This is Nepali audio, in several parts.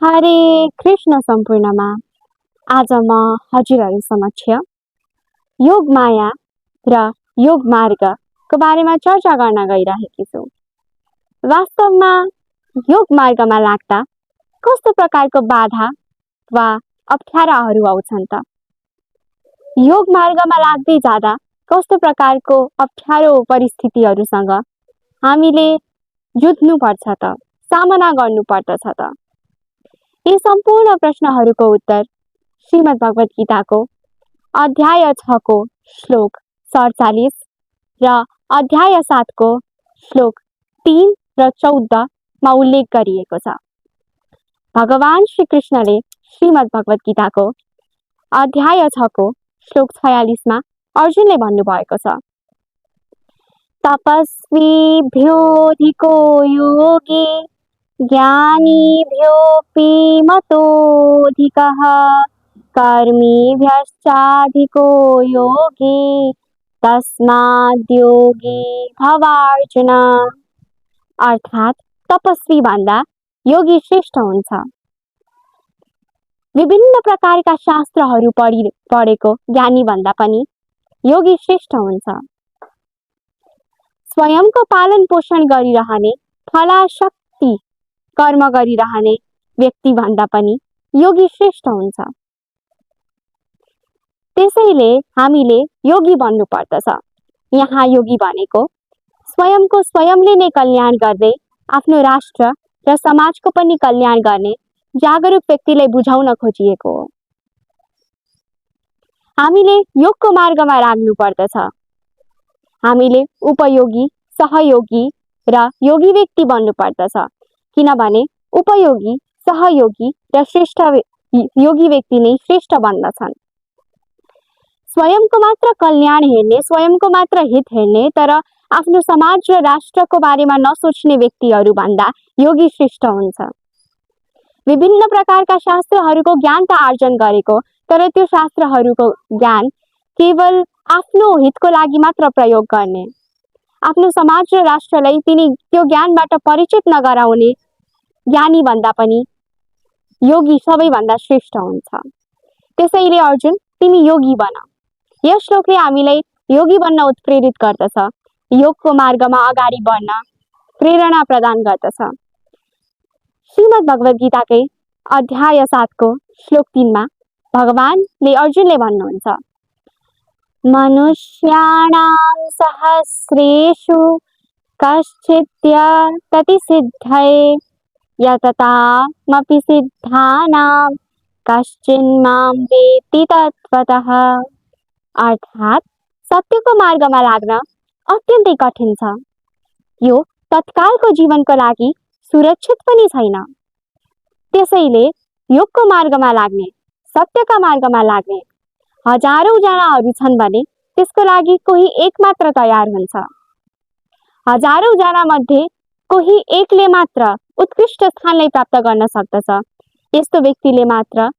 हरे कृष्ण सम्पूर्णमा आज म हजुरहरू समक्ष योग माया र योग मार्गको बारेमा चर्चा गर्न गइरहेकी छु। वास्तवमा योग मार्गमा लाग्दा कस्तो प्रकारको बाधा वा अप्ठ्याराहरू आउँछन् त? योग मार्गमा लाग्दै जाँदा कस्तो प्रकारको अप्ठ्यारो परिस्थितिहरूसँग हामीले जुझ्नुपर्छ त, सामना गर्नुपर्दछ त? यी सम्पूर्ण प्रश्नहरूको उत्तर श्रीमद् भगवत गीताको अध्याय 6 को श्लोक 47 र अध्याय 7 को श्लोक 3 र 14 मा उल्लेख गरिएको छ। भगवान श्री कृष्णले श्रीमद् भगवत गीताको अध्याय 6 को श्लोक 46 मा अर्जुनले भन्नुभएको छ, तपस्वीभ्योऽधिको योगी ज्ञानीभ्योऽपि मतोऽधिकः कर्मीभ्यश्चाधिको योगी तस्माद्योगी भवार्जुन। अर्थात् तपस्वी भन्दा योगी श्रेष्ठ हुन्छ। विभिन्न प्रकारका शास्त्रहरू पढेको ज्ञानी भन्दा पनि योगी श्रेष्ठ हुन्छ। स्वयंको पालन पोषण गरिरहने फलाशक्ति कर्म गरिरहने व्यक्ति भन्दा पनि योगी श्रेष्ठ हुन्छ। त्यसैले हामीले योगी बन्नु पर्दछ। यहाँ योगी भनेको स्वयंको स्वयंले नै कल्याण गर्दै आफ्नो राष्ट्र र समाजको पनि कल्याण गर्ने जागरुक व्यक्तिलाई बुझाउन खोजिएको हो। हामीले योगको मार्गमा लाग्नु पर्दछ। हामीले उपयोगी, सहयोगी र योगी व्यक्ति बन्नु पर्दछ। किनभने उपयोगी, सहयोगी र श्रेष्ठ योगी व्यक्ति नै श्रेष्ठ बन्दछन्। स्वयंको मात्र कल्याण हेर्ने, स्वयंको मात्र हित हेर्ने तर आफ्नो समाज र राष्ट्रको बारेमा नसोच्ने व्यक्तिहरू भन्दा योगी श्रेष्ठ हुन्छ। विभिन्न प्रकारका शास्त्रहरूको ज्ञान त आर्जन गरेको, तर त्यो शास्त्रहरूको ज्ञान केवल आफ्नो हितको लागि मात्र प्रयोग गर्ने, आफ्नो समाज र राष्ट्रलाई त्यो ज्ञानबाट परिचित नगराउने ज्ञानी भन्दा पनि योगी सबैभन्दा श्रेष्ठ हुन्छ। त्यसैले अर्जुन, तिमी योगी बन। यस श्लोकले हामीलाई योगी बन्न उत्प्रेरित गर्दछ, योगको मार्गमा अगाडि बढ्न प्रेरणा प्रदान गर्दछ। श्रीमद् भगवत गीताकै अध्याय 7 को श्लोक 3 मा भगवानले अर्जुनले भन्नुहुन्छ, मनुष्याणां सहस्रेषु कश्चिद्यतति सिद्धये यततामपि सिद्धानां कश्चिन्मां वेत्ति तत्त्वतः। अर्थात् सत्यको मार्गमा लाग्न अत्यन्तै कठिन छ। यो तत्कालको जीवनको लागि सुरक्षित पनि छैन। त्यसैले योगको मार्गमा लाग्ने, सत्यका मार्गमा लाग्ने हजारौं जनाहरू छन् भने त्यसको लागि कोही एक मात्र तयार हुन्छ। हजारौं जना मध्ये कोही एकले मात्र उत्कृष्ट स्थानलाई प्राप्त गर्न सक्दछ। यस्तो व्यक्तिले मात्र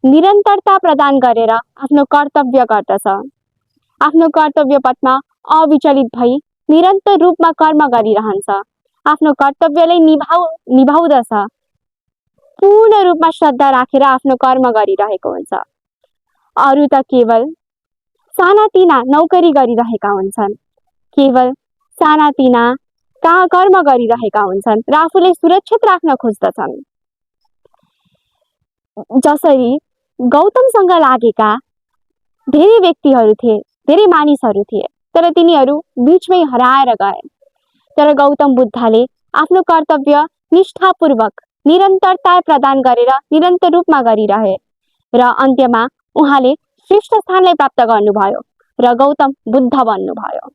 निरन्तरता प्रदान गरेर आफ्नो कर्तव्य गर्दछ। आफ्नो कर्तव्य पथमा अविचलित भई निरन्तर रूपमा कर्म गरिरहन्छ। आफ्नो कर्तव्यलाई निभाउँदछ। पूर्ण रूपमा श्रद्धा राखेर आफ्नो कर्म गरिरहेको हुन्छ। अरू त केवल सानातिना नौकरी गरिरहेका हुन्छन्, केवल सानातिना कर्म गरिरहेका हुन्छन् र आफूलाई सुरक्षित राख्न खोज्दछन्। जसरी गौतमसँग लागेका धेरै व्यक्तिहरू थिए, धेरै मानिसहरू थिए, तर तिनीहरू बीचमै हराएर गए। तर गौतम बुद्धले आफ्नो कर्तव्य निष्ठापूर्वक निरन्तरता प्रदान गरेर निरन्तर रूपमा गरिरहे र अन्त्यमा उहाँले श्रेष्ठ स्थानलाई प्राप्त गर्नुभयो र गौतम बुद्ध बन्नुभयो।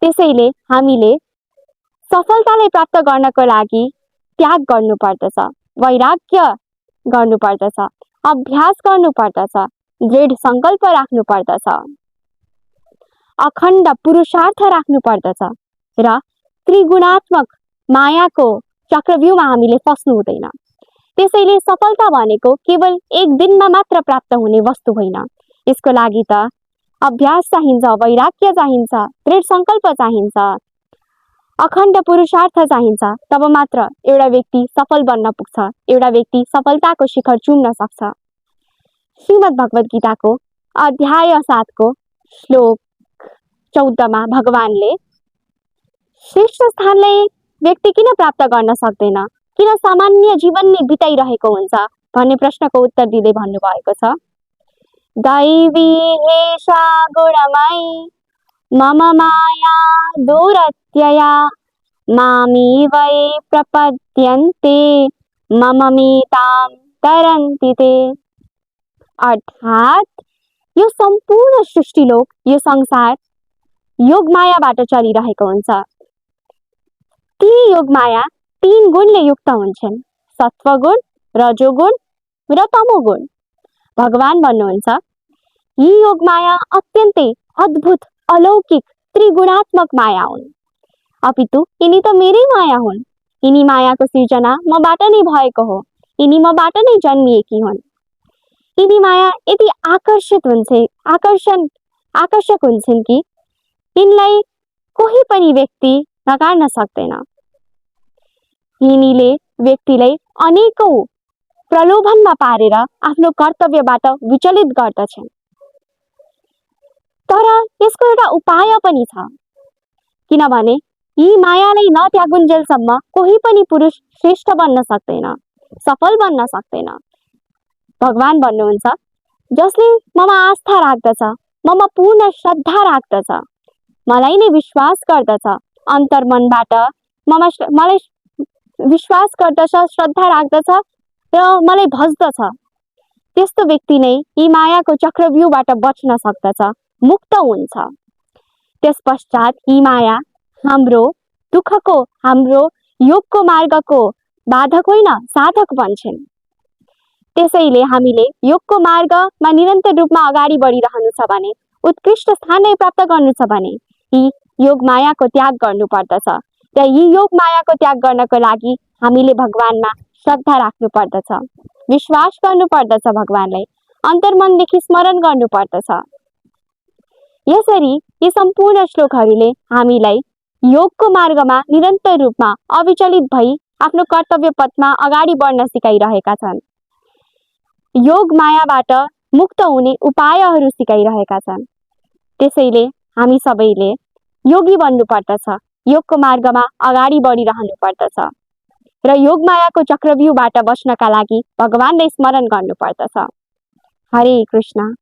त्यसैले हामीले सफलतालाई प्राप्त गर्नको लागि त्याग गर्नुपर्दछ, वैराग्य गर्नुपर्दछ, अभ्यास गर्नुपर्दछ, दृढ संकल्प राख्नुपर्दछ, अखण्ड पुरुषार्थ राख्नुपर्दछ र त्रिगुणात्मक मायाको चक्रव्यूहमा हामीले फस्नु हुँदैन। त्यसैले सफलता भनेको केवल एक दिनमा मात्र प्राप्त हुने वस्तु होइन। यसको लागि त अभ्यास चाहिन्छ, वैराग्य चाहिन्छ, दृढ संकल्प चाहिन्छ। अखण्ड पुरुषार्थ चाहिन्छ, तब मात्र एउटा व्यक्ति सफल बन्न पुग्छ, एउटा व्यक्ति सफलताको शिखर चुम्न सक्छ। श्रीमद् भगवत गीताको अध्याय 7 को श्लोक 14 मा भगवानले श्रेष्ठ स्थानलाई व्यक्ति किन प्राप्त गर्न सक्दैन, किन सामान्य जीवन नै बिताइरहेको हुन्छ भन्ने प्रश्नको उत्तर दिँदै भन्नुभएको छ, दैवी हेषा गुणमयी मम माया दुरत्यया मामी वै प्रपद्यन्ते मम मीतां तरन्ति ते। अर्थात् यो सम्पूर्ण सृष्टिलोक, यो संसार योग मायाबाट चलिरहेको हुन्छ। ती योग माया 3 गुणले युक्त हुन्छन्, सत्वगुण, रजोगुण र तमोगुण। भगवान भन्नुहुन्छ यी योग माया अत्यन्तै अद्भुत, अलौकिक, त्रिगुणात्मक माया हुन्। अपितु यिनी त मेरै माया हुन्। यिनी मायाको सृजना मबाट नै भएको हो, यिनी मबाट नै जन्मिएकी हुन्। यिनी माया यति आकर्षक हुन्छन् कि यिनलाई कोही पनि व्यक्ति नकार्न सक्दैन। यिनीले व्यक्तिलाई अनेकौं प्रलोभनमा पारेर आफ्नो कर्तव्यबाट विचलित गर्दछन्। तर यसको एउटा उपाय पनि छ, किनभने यी मायालाई नत्यागुन्जेलसम्म कोही पनि पुरुष श्रेष्ठ बन्न सक्दैन, सफल बन्न सक्दैन। भगवान भन्नुहुन्छ जसले ममा आस्था राख्दछ, ममा पूर्ण श्रद्धा राख्दछ, मलाई नै विश्वास गर्दछ, अन्तर्मनबाट मलाई विश्वास गर्दछ, श्रद्धा राख्दछ र मलाई भज्दछ, त्यस्तो व्यक्ति नै यी मायाको चक्रव्यूहबाट बच्न सक्दछ, मुक्त हुन्छ। त्यसपश्चात यी माया हाम्रो दुःखको, हाम्रो योगको मार्गको बाधक होइन, साधक बन्छन्। त्यसैले हामीले योगको मार्गमा निरन्तर रूपमा अगाडि बढिरहनु छ भने, उत्कृष्ट स्थान नै प्राप्त गर्नु छ भने यी योग मायाको त्याग गर्नुपर्दछ। र यी योग मायाको त्याग गर्नको लागि हामीले भगवानमा श्रद्धा राख्नु पर्दछ, विश्वास गर्नुपर्दछ, भगवानलाई अन्तर्मनदेखि स्मरण गर्नुपर्दछ। यसरी यी सम्पूर्ण श्लोकहरूले हामीलाई योगको मार्गमा निरन्तर रूपमा अविचलित भई आफ्नो कर्तव्य पथमा अगाडि बढ्न सिकाइरहेका छन्। योग मायाबाट मुक्त हुने उपायहरू सिकाइरहेका छन्। त्यसैले हामी सबैले योगी बन्नुपर्दछ, योगको मार्गमा अगाडि बढिरहनु पर्दछ र योग मायाको चक्रव्यूहबाट बच्नका लागि भगवानलाई स्मरण गर्नुपर्दछ। हरे कृष्ण।